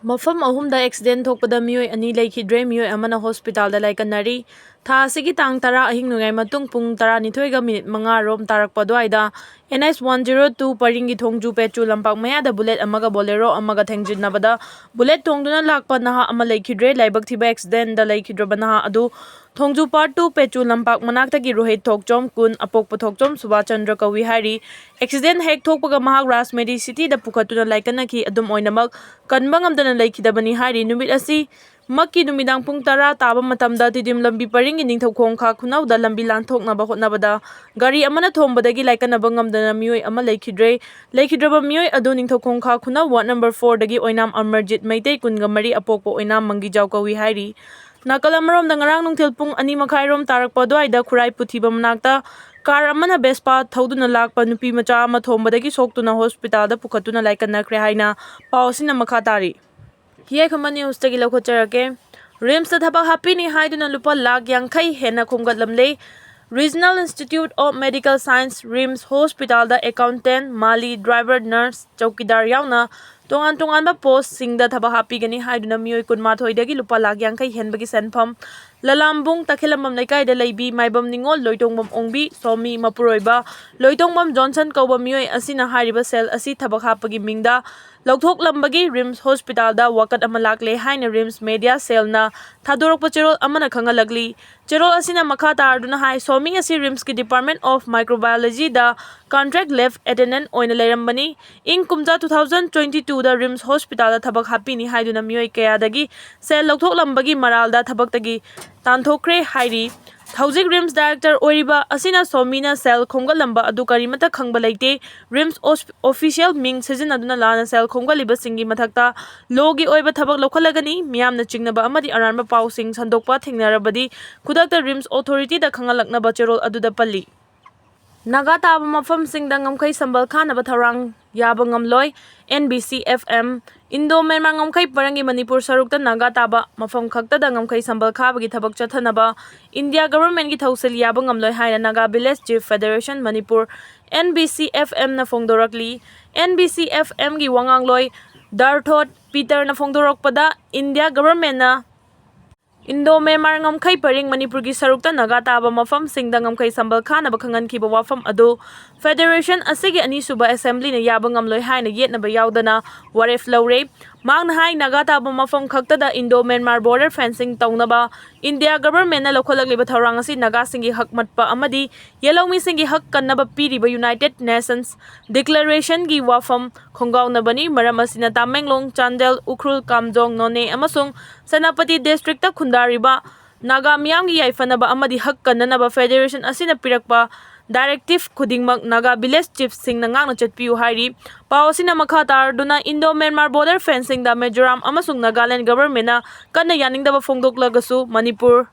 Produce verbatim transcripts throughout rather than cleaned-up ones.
ꯃꯐꯝ ꯑꯍꯨꯝꯗ ꯑꯦꯛꯁꯤꯗꯦꯟ ꯊꯣꯛꯄꯗ ꯃꯤꯑꯣꯏ ꯑꯅꯤ ꯂꯩꯈꯤꯗ꯭ꯔꯦ, ꯃꯤꯑꯣꯏ ꯑꯃꯅ ꯍꯣꯁꯄꯤꯇꯥꯜꯗ ꯂꯥꯏꯀꯠꯅꯔꯤ꯫ ꯊꯥ ꯑꯁꯤꯒꯤ ꯇꯥꯡ ꯇꯔꯥ ꯑꯍꯤꯡ ꯅꯣꯡꯌꯥꯏ ꯃꯇꯨꯡ ꯄꯨꯡ ꯇꯔꯥꯅꯤꯊꯣꯏꯒ ꯃꯤꯅꯤꯠ ꯃꯉꯥ ꯔꯣꯝ ꯇꯥꯔꯛꯄ ꯑꯗꯨꯋꯥꯏꯗ N H one zero two ꯄꯔꯤꯡꯒꯤ ꯊꯣꯡꯖꯨ ꯄꯦꯆꯨ ꯂꯝꯄꯥꯛ ꯃꯌꯥꯗ ꯕꯨꯂꯦꯠ ꯑꯃꯒ ꯕꯣꯂꯦꯔꯣ ꯑꯃꯒ ꯊꯦꯡꯖꯤꯟꯅꯕꯗ ꯕꯨꯂꯦꯠ ꯊꯣꯡꯗꯨꯅ ꯂꯥꯛꯄ ꯅꯍꯥ ꯑꯃ ꯂꯩꯈꯤꯗ꯭ꯔꯦ꯫ ꯂꯥꯏꯕꯛ ꯊꯤꯕ ꯑꯦꯛꯁꯤꯗꯦꯟꯗ ꯂꯩꯈꯤꯗ꯭ꯔꯕ ꯅꯍꯥ ꯑꯗꯨ ꯊꯣꯡꯖꯨ ꯄꯥꯔꯠ ꯇꯨ ꯄꯦꯆꯨ ꯂꯝꯄꯥꯛ ꯃꯅꯥꯛꯇꯒꯤ ꯔꯣꯍꯤꯠ ꯊꯣꯛꯆꯣꯝ, ꯀꯨꯟ, ꯑꯄꯣꯛꯄ ꯊꯣꯛꯆꯣꯝ ꯁꯨꯕꯥꯆꯟꯗ꯭ꯔ ꯀꯧꯏ ꯍꯥꯏꯔꯤ꯫ ꯑꯦꯛꯁꯤꯗꯦꯟ ꯍꯦꯛ ꯊꯣꯛꯄꯒ ꯃꯍꯥꯛ ꯔꯥꯖ ꯃꯦꯗꯤ ꯁꯤꯇꯤꯗ ꯄꯨꯈꯠꯇꯨꯅ ꯂꯥꯏꯀꯠꯅꯈꯤ꯫ ꯑꯗꯨꯝ ꯑꯣꯏꯅꯃꯛ, ꯀꯟꯕ ꯉꯝꯗꯅ ꯂꯩꯈꯤꯗꯕꯅꯤ ꯍꯥꯏꯔꯤ꯫ ꯅꯨꯃꯤꯠ ꯑꯁꯤ ꯃꯛꯀꯤ ꯅꯨꯃꯤꯗꯥꯡ ꯄꯨꯡ ꯇꯔꯥ ꯇꯥꯕ ꯃꯇꯝꯗ ꯇꯤꯗꯤꯝ ꯂꯝꯕꯤ ꯄꯔꯤꯡꯒꯤ ꯅꯤꯡꯊꯧꯈꯣꯡ ꯈꯥ ꯈꯨꯅꯧꯗ ꯂꯝꯕꯤ ꯂꯥꯟꯊꯣꯛꯅꯕ ꯍꯣꯠꯅꯕꯗ ꯒꯥꯔꯤ ꯑꯃꯅ ꯊꯣꯝꯕꯗꯒꯤ ꯂꯥꯏꯀꯠꯅꯕ ꯉꯝꯗꯅ ꯃꯤꯑꯣꯏ ꯑꯃ ꯂꯩꯈꯤꯗ꯭ꯔꯦ꯫ ꯂꯩꯈꯤꯗ꯭ꯔꯕ ꯃꯤꯑꯣꯏ ꯑꯗꯨ ꯅꯤꯡꯊꯧꯈꯣꯡ ꯈꯥ ꯈꯨꯅꯧ ꯋꯥꯔꯗ ꯅꯝꯕꯔ ꯐꯣꯔꯗꯒꯤ ꯑꯣꯏꯅꯥꯝ ꯑꯃꯔꯖꯤꯠ ꯃꯩꯇꯩ, ꯀꯨꯟꯒ ꯃꯔꯤ, ꯑꯄꯣꯛꯄ ꯑꯣꯏꯅꯥꯝ ꯃꯪꯒꯤꯖꯥꯎ ꯀꯧꯏ ꯍꯥꯏꯔꯤ꯫ ꯅꯥꯀꯜ ꯑꯃꯔꯣꯝꯗ, ꯉꯔꯥꯡ ꯅꯨꯡꯊꯤꯜ ꯄꯨꯡ ꯑꯅꯤ ꯃꯈꯥꯏꯔꯣꯝ ꯇꯥꯔꯛꯄ ꯑꯗꯨꯋꯥꯏꯗ ꯈꯨꯔꯥꯏ ꯄꯨꯊꯤꯕ ꯃꯅꯥꯛꯇ ꯀꯥꯔ ꯑꯃꯅ ꯕꯦꯁꯄꯥ ꯊꯧꯗꯨꯅ ꯂꯥꯛꯄ ꯅꯨꯄꯤ ꯃꯆꯥ ꯑꯃ ꯊꯣꯝꯕꯗꯒꯤ ꯁꯣꯛꯇꯨꯅ ꯍꯣꯁꯄꯤꯇꯥꯜꯗ ꯄꯨꯈꯠꯇꯨꯅ ꯂꯥꯏꯀꯠꯅꯈ꯭ꯔꯦ ꯍꯥꯏꯅ ꯄꯥꯎ ꯑꯁꯤꯅ ꯃꯈꯥ ꯇꯥꯔꯤ꯫ ꯍꯤꯌꯥꯏꯈꯝꯕ ꯅ꯭ꯌꯨꯁꯇꯒꯤ ꯂꯧꯈꯠꯆꯔꯛꯀꯦ꯫ ꯔꯤꯝꯁꯇ ꯊꯕꯛ ꯍꯥꯞꯄꯤꯅꯤ ꯍꯥꯏꯗꯨꯅ ꯂꯨꯄꯥ ꯂꯥꯈ ꯌꯥꯡꯈꯩ ꯍꯦꯟꯅ ꯈꯣꯝꯒꯠꯂꯝꯂꯦ꯫ Regional Institute of Medical Science, RIMS ꯍꯣꯁꯄꯤꯇꯥꯜꯗ ꯑꯦꯀꯥꯎꯟꯇꯦꯟ, ꯃꯥꯂꯤ, ꯗ꯭ꯔꯥꯏꯚꯔ, ꯅꯔꯁ, ꯆꯧꯀꯤꯗꯥꯔ ꯌꯥꯎꯅ ꯇꯣꯉꯥꯟ ꯇꯣꯉꯥꯟꯕ ꯄꯣꯁꯁꯤꯡꯗ ꯊꯕꯛ ꯍꯥꯞꯄꯤꯒꯅꯤ ꯍꯥꯏꯗꯨꯅ ꯃꯤꯑꯣꯏ ꯀꯨꯟꯃꯥꯊꯣꯏꯗꯒꯤ ꯂꯨꯄꯥ ꯂꯥꯈ ꯌꯥꯡꯈꯩ ꯍꯦꯟꯕꯒꯤ ꯁꯦꯟꯐꯝ ꯂꯂꯥꯝꯕꯨꯡ ꯇꯈꯦꯂꯝꯕꯝ ꯂꯩꯀꯥꯏꯗ ꯂꯩꯕꯤ ꯃꯥꯏꯕꯝ ꯅꯤꯉꯣꯜ, ꯂꯣꯏꯇꯣꯡꯕꯝ ꯑꯣꯡꯕꯤ, ꯁꯣꯃꯤ, ꯃꯄꯨꯔꯣꯏꯕ ꯂꯣꯏꯇꯣꯡꯕꯝ ꯖꯣꯟꯁꯟ ꯀꯧꯕ ꯃꯤꯑꯣꯏ ꯑꯁꯤꯅ ꯍꯥꯏꯔꯤꯕ ꯁꯦꯜ ꯑꯁꯤ ꯊꯕꯛ ꯍꯥꯞꯄꯒꯤ ꯃꯤꯡꯗ ꯂꯧꯊꯣꯛꯂꯝꯕꯒꯤ ꯔꯤꯝꯁ ꯍꯣꯁꯄꯤꯇꯥꯜꯗ ꯋꯥꯀꯠ ꯑꯃ ꯂꯥꯛꯂꯦ ꯍꯥꯏꯅ ꯔꯤꯝꯁ ꯃꯦꯗꯤꯌꯥ ꯁꯦꯜꯅ ꯊꯥꯗꯣꯔꯛꯄ ꯆꯦꯔꯣꯜ ꯑꯃꯅ ꯈꯪꯍꯜꯂꯛꯂꯤ꯫ ꯆꯦꯔꯣꯜ ꯑꯁꯤꯅ ꯃꯈꯥ ꯇꯥꯔꯗꯨꯅ ꯍꯥꯏ, ꯁꯣꯃꯤ ꯑꯁꯤ ꯔꯤꯝꯁꯀꯤ Department of Microbiologyꯗ contract lab attendant ꯑꯣꯏꯅ ꯂꯩꯔꯝꯕꯅꯤ꯫ ꯏꯪ ꯀꯨꯝꯖꯥ two thousand twenty twoꯗ ꯔꯤꯝꯁ ꯍꯣꯁꯄꯤꯇꯥꯜꯗ ꯊꯕꯛ ꯍꯥꯞꯄꯤꯅꯤ ꯍꯥꯏꯗꯨꯅ ꯃꯤꯑꯣꯏ ꯀꯌꯥꯗꯒꯤ ꯁꯦꯜ ꯂꯧꯊꯣꯛꯂꯝꯕꯒꯤ ꯃꯔꯥꯜꯗ ꯊꯕꯛꯇꯒꯤ ꯇꯥꯟꯊꯣꯛꯈ꯭ꯔꯦ ꯍꯥꯏꯔꯤ꯫ ꯍꯧꯖꯤꯛ ꯔꯤꯝꯁ ꯗꯥꯏꯔꯦꯛꯇꯔ ꯑꯣꯏꯔꯤꯕ ꯑꯁꯤꯅ ꯁꯣꯃꯤꯅ ꯁꯦꯜ ꯈꯣꯝꯒꯠꯂꯝꯕ ꯑꯗꯨ ꯀꯔꯤꯃꯠꯇ ꯈꯪꯕ ꯂꯩꯇꯦ꯫ ꯔꯤꯝꯁ ꯑꯣꯐ-, ꯑꯣꯐꯤꯁꯤꯌꯦꯜ ꯃꯤꯡ ꯁꯤꯖꯤꯟꯅꯗꯨꯅ ꯂꯥꯟꯅ ꯁꯦꯜ ꯈꯣꯝꯒꯠꯂꯤꯕꯁꯤꯡꯒꯤ ꯃꯊꯛꯇ ꯂꯣꯒꯤ ꯑꯣꯏꯕ ꯊꯕꯛ ꯂꯧꯈꯠꯂꯒꯅꯤ꯫ ꯃꯤꯌꯥꯝꯅ ꯆꯤꯡꯅꯕ ꯑꯃꯗꯤ ꯑꯔꯥꯟꯕ ꯄꯥꯎꯁꯤꯡ ꯁꯟꯗꯣꯛꯄ ꯊꯦꯡꯅꯔꯕꯗꯤ ꯈꯨꯗꯛꯇ ꯔꯤꯝꯁ ꯑꯣꯊꯣꯔꯤꯇꯤꯗ ꯈꯪꯍꯜꯂꯛꯅꯕ ꯆꯦꯔꯣꯜ ꯑꯗꯨꯗ ꯄꯜꯂꯤ꯫ ꯅꯥꯒꯥ ꯇꯥꯕ ꯃꯐꯝꯁꯤꯡꯗ ꯉꯝꯈꯩ ꯁꯝꯕꯜ ꯈꯥꯅꯕ ꯊꯧꯔꯥꯡ ꯌꯥꯕ ꯉꯝꯂꯣꯏ꯫ N B C F M, Indo Myanmar ꯉꯝꯈꯩ ꯄꯔꯪꯒꯤ ꯃꯅꯤꯄꯨꯔ ꯁꯔꯨꯛꯇ ꯅꯥꯒꯥ ꯇꯥꯕ ꯃꯐꯝ ꯈꯛꯇꯗ ꯉꯝꯈꯩ ꯁꯝꯕꯜ ꯈꯥꯕꯒꯤ ꯊꯕꯛ ꯆꯠꯊꯅꯕ ꯏꯟꯗꯤꯌꯥ ꯒꯚꯔꯟꯃꯦꯟꯠꯀꯤ ꯊꯧꯁꯤꯜ ꯌꯥꯕ ꯉꯝꯂꯣꯏ ꯍꯥꯏꯅ Naga village chief federation Manipur, N B C F M ꯅ ꯐꯣꯡꯗꯣꯔꯛꯂꯤ꯫ N B C F M ꯒꯤ ꯋꯥꯉꯥꯡꯂꯣꯏ ꯗꯥꯔꯊꯣꯠ ꯄꯤꯇꯔꯅ ꯐꯣꯡꯗꯣꯔꯛꯄꯗ, ꯏꯟꯗꯤꯌꯥ ꯒꯚꯔꯟꯃꯦꯟꯠꯅ ꯏꯟꯗꯣ ꯃ꯭ꯌꯥꯟꯃꯥꯔ ꯉꯝꯈꯩ ꯄꯔꯤꯡ ꯃꯅꯤꯄꯨꯔꯒꯤ ꯁꯔꯨꯛꯇ ꯅꯥꯒꯥ ꯇꯥꯕ ꯃꯐꯝꯁꯤꯡꯗ ꯉꯝꯈꯩ ꯁꯝꯕꯜ ꯈꯥꯅꯕ ꯈꯪꯍꯟꯈꯤꯕ ꯋꯥꯐꯝ ꯑꯗꯨ ꯐꯦꯗꯔꯦꯁꯟ ꯑꯁꯤꯒꯤ ꯑꯅꯤꯁꯨꯕ ꯑꯦꯁꯦꯝꯕ꯭ꯂꯤꯅ ꯌꯥꯕ ꯉꯝꯂꯣꯏ ꯍꯥꯏꯅ ꯌꯦꯠꯅꯕ ꯌꯥꯎꯗꯅ ꯋꯥꯔꯦꯞ ꯂꯧꯔꯦ꯫ ꯃꯍꯥꯛꯅ ꯍꯥꯏ, ꯅꯥꯒꯥ ꯇꯥꯕ ꯃꯐꯝ ꯈꯛꯇꯗ ꯏꯟꯗꯣ ꯃ꯭ꯌꯥꯟꯃꯥꯔ ꯕꯣꯔꯗꯔ ꯐꯦꯟꯁꯤꯡ ꯇꯧꯅꯕ ꯏꯟꯗꯤꯌꯥ ꯒꯚꯔꯟꯃꯦꯟꯠꯅ ꯂꯧꯈꯠꯂꯛꯂꯤꯕ ꯊꯧꯔꯥꯡ ꯑꯁꯤ ꯅꯥꯒꯥꯁꯤꯡꯒꯤ ꯍꯛ ꯃꯠꯄ ꯑꯃꯗꯤ ꯌꯦꯜꯍꯧꯃꯤꯁꯤꯡꯒꯤ ꯍꯛ ꯀꯟꯅꯕ ꯄꯤꯔꯤꯕ ꯌꯨꯅꯥꯏꯇꯦꯗ ꯅꯦꯁꯟꯁ ꯗꯤꯀ꯭ꯂꯥꯔꯦꯁꯟꯒꯤ ꯋꯥꯐꯝ ꯈꯣꯡꯒꯥꯎꯅꯕꯅꯤ꯫ ꯃꯔꯝ ꯑꯁꯤꯅ ꯇꯥꯃꯦꯡꯂꯣꯡ, ꯆꯥꯟꯗꯦꯜ, ꯎꯈ꯭ꯔꯨꯜ, ꯀꯥꯝꯖꯣꯡ, ꯅꯣꯅꯦ ꯑꯃꯁꯨꯡ ꯁꯦꯅꯥꯄꯇꯤ ꯗꯤꯁꯇ꯭ꯔꯤꯛꯇ ꯈꯨꯟꯗꯥꯔꯤꯕ ꯅꯥꯒꯥ ꯃꯤꯌꯥꯝꯒꯤ ꯌꯥꯏꯐꯅꯕ ꯑꯃꯗꯤ ꯍꯛ ꯀꯟꯅꯅꯕ ꯐꯦꯗꯔꯦꯁꯟ ꯑꯁꯤꯅ ꯄꯤꯔꯛꯄ ꯗꯥꯏꯔꯦꯛꯇꯤꯚ ꯈꯨꯗꯤꯡꯃꯛ ꯅꯥꯒꯥ ꯚꯤꯂꯦꯖ ꯆꯤꯐꯁꯤꯡꯅ ꯉꯥꯛꯅ ꯆꯠꯄꯤꯌꯨ ꯍꯥꯏꯔꯤ꯫ ꯄꯥꯎ ꯑꯁꯤꯅ ꯃꯈꯥ ꯇꯥꯔꯗꯨꯅ ꯏꯟꯗꯣ ꯃ꯭ꯌꯥꯟꯃꯥꯔ ꯕꯣꯔꯗꯔ ꯐꯦꯟꯁꯤꯡꯗ ꯃꯤꯖꯣꯔꯥꯝ ꯑꯃꯁꯨꯡ ꯅꯥꯒꯥꯂꯦꯟ ꯒꯚꯔꯟꯃꯦꯟꯠꯅ ꯀꯟꯅ ꯌꯥꯅꯤꯡꯗꯕ ꯐꯣꯡꯗꯣꯛꯂꯒꯁꯨ ꯃꯅꯤꯄꯨꯔ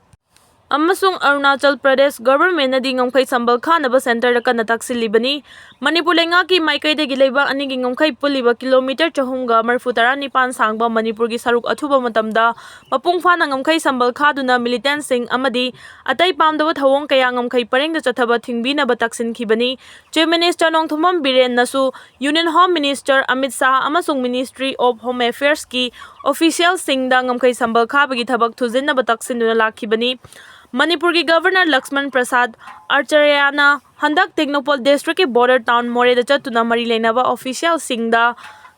ꯑꯃꯁꯨꯡ ꯑꯔꯨꯅꯥꯆꯜ ꯄ꯭ꯔꯗꯦꯁ ꯒꯚꯔꯟꯃꯦꯟꯠꯅꯗꯤ ꯉꯝꯈꯩ ꯁꯝꯕꯜ ꯈꯥꯅꯕ ꯁꯦꯟꯇꯔꯗ ꯀꯟꯅ ꯇꯥꯛꯁꯤꯜꯂꯤꯕꯅꯤ꯫ ꯃꯅꯤꯄꯨꯔ ꯂꯩꯉꯥꯛꯀꯤ ꯃꯥꯏꯀꯩꯗꯒꯤ ꯂꯩꯕꯥꯛ ꯑꯅꯤꯒꯤ ꯉꯝꯈꯩ ꯄꯨꯜꯂꯤꯕ ꯀꯤꯂꯣꯃꯤꯇꯔ ꯆꯍꯨꯝꯒ ꯃꯔꯤꯐꯨ ꯇꯔꯥ ꯅꯤꯄꯥꯟ ꯁꯥꯡꯕ ꯃꯅꯤꯄꯨꯔꯒꯤ ꯁꯔꯨꯛ ꯑꯊꯨꯕ ꯃꯇꯝꯗ ꯃꯄꯨꯡ ꯐꯥꯅ ꯉꯝꯈꯩ ꯁꯝꯕꯜ ꯈꯥꯗꯨꯅ ꯃꯤꯂꯤꯇꯦꯟꯠꯁꯤꯡ ꯑꯃꯗꯤ ꯑꯇꯩ ꯄꯥꯝꯗꯕ ꯊꯧꯑꯣꯡ ꯀꯌꯥ ꯉꯝꯈꯩ ꯄꯔꯦꯡꯗ ꯆꯠꯊꯕ ꯊꯤꯡꯕꯤꯅꯕ ꯇꯥꯛꯁꯤꯟꯈꯤꯕꯅꯤ꯫ ꯆꯤꯐ ꯃꯤꯅꯤꯁꯇꯔ ꯅꯣꯡꯊꯣꯝꯕꯝ ꯕꯤꯔꯦꯟꯅꯁꯨ union home minister Amit Shah ꯑꯃꯁꯨꯡ ꯃꯤꯅꯤꯁꯇ꯭ꯔꯤ ꯑꯣꯐ ꯍꯣꯝ ꯑꯦꯐꯤꯌꯔꯁꯀꯤ ꯑꯣꯐꯤꯁꯤꯌꯦꯜꯁꯤꯡꯗ ꯉꯝꯈꯩ ꯁꯝꯕꯜ ꯈꯥꯕꯒꯤ ꯊꯕꯛ ꯊꯨꯖꯤꯟꯅꯕ ꯇꯥꯛꯁꯤꯟꯗꯨꯅ ꯂꯥꯛꯈꯤꯕꯅꯤ꯫ ꯃꯅꯤꯄꯨꯔꯒꯤ ꯒꯚꯔꯅꯔ ꯂꯛꯁꯃꯟ ꯄ꯭ꯔꯁꯥꯗ ꯑꯥꯆꯥꯔꯌꯅ ꯍꯟꯗꯛ ꯇꯦꯡꯅꯧꯄꯜ ꯗꯤꯁꯇ꯭ꯔꯤꯛꯀꯤ ꯕꯣꯔꯗꯔ ꯇꯥꯎꯟ ꯃꯣꯔꯦꯗ ꯆꯠꯇꯨꯅ ꯃꯔꯤ ꯂꯩꯅꯕ ꯑꯣꯐꯤꯁꯤꯌꯦꯜꯁꯤꯡꯗ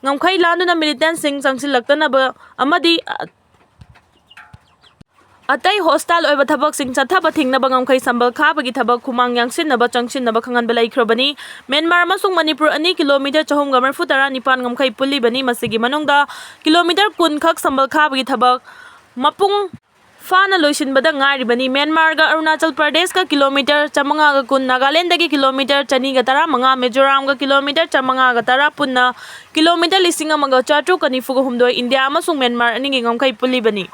ꯉꯝꯈꯩ ꯂꯥꯟꯗꯨꯅ ꯃꯤꯂꯤꯇꯦꯟꯠꯁꯤꯡ ꯆꯪꯁꯤꯜꯂꯛꯇꯅꯕ ꯑꯃꯗꯤ ꯑꯇꯩ ꯍꯣꯁꯇꯥꯏꯜ ꯑꯣꯏꯕ ꯊꯕꯛꯁꯤꯡ ꯆꯠꯊꯕ ꯊꯤꯡꯅꯕ ꯉꯝꯈꯩ ꯁꯝꯕꯜ ꯈꯥꯕꯒꯤ ꯊꯕꯛ ꯈꯨꯃꯥꯡ ꯌꯥꯡꯁꯤꯟꯅꯕ ꯆꯪꯁꯤꯟꯅꯕ ꯈꯪꯍꯟꯕ ꯂꯩꯈ꯭ꯔꯕꯅꯤ꯫ ꯃ꯭ꯌꯥꯟꯃꯥꯔ ꯑꯃꯁꯨꯡ ꯃꯅꯤꯄꯨꯔ ꯑꯅꯤ ꯀꯤꯂꯣꯃꯤꯇꯔ ꯆꯍꯨꯝꯒ ꯃꯔꯤꯐꯨ ꯇꯔꯥ ꯅꯤꯄꯥꯟ ꯉꯝꯈꯩ ꯄꯨꯜꯂꯤꯕꯅꯤ꯫ ꯃꯁꯤꯒꯤ ꯃꯅꯨꯡꯗ ꯀꯤꯂꯣꯃꯤꯇꯔ ꯀꯨꯟ ꯈꯛ ꯁꯝꯕꯜ ꯈꯥꯕꯒꯤ ꯊꯕꯛ ꯃꯄꯨꯡ ꯐꯥꯅ ꯂꯣꯏꯁꯤꯟꯕꯗ ꯉꯥꯏꯔꯤꯕꯅꯤ꯫ ꯃ꯭ꯌꯥꯟꯃꯥꯔꯒ ꯑꯔꯨꯅꯥꯆꯜ ꯄ꯭ꯔꯗꯦꯁꯀ ꯀꯤꯂꯣꯃꯤꯇꯔ ꯆꯥꯃꯉꯥꯒ ꯀꯨꯟ, ꯅꯥꯒꯥꯂꯦꯟꯗꯒꯤ ꯀꯤꯂꯣꯃꯤꯇꯔ ꯆꯅꯤꯒ ꯇꯔꯥꯃꯉꯥ, ꯃꯤꯖꯣꯔꯥꯝꯒ ꯀꯤꯂꯣꯃꯤꯇꯔ ꯆꯥꯃꯉꯥꯒ ꯇꯔꯥ, ꯄꯨꯟꯅ ꯀꯤꯂꯣꯃꯤꯇꯔ ꯂꯤꯁꯤꯡ ꯑꯃꯒ ꯆꯥꯇ꯭ꯔꯨꯛꯀ ꯅꯤꯐꯨꯒ ꯍꯨꯝꯗꯣꯏ ꯏꯟꯗꯤꯌꯥ ꯑꯃꯁꯨꯡ ꯃ꯭ꯌꯥꯟꯃꯥꯔ ꯑꯅꯤꯒꯤ ꯉꯝꯈꯩ ꯄꯨꯜꯂꯤꯕꯅꯤ꯫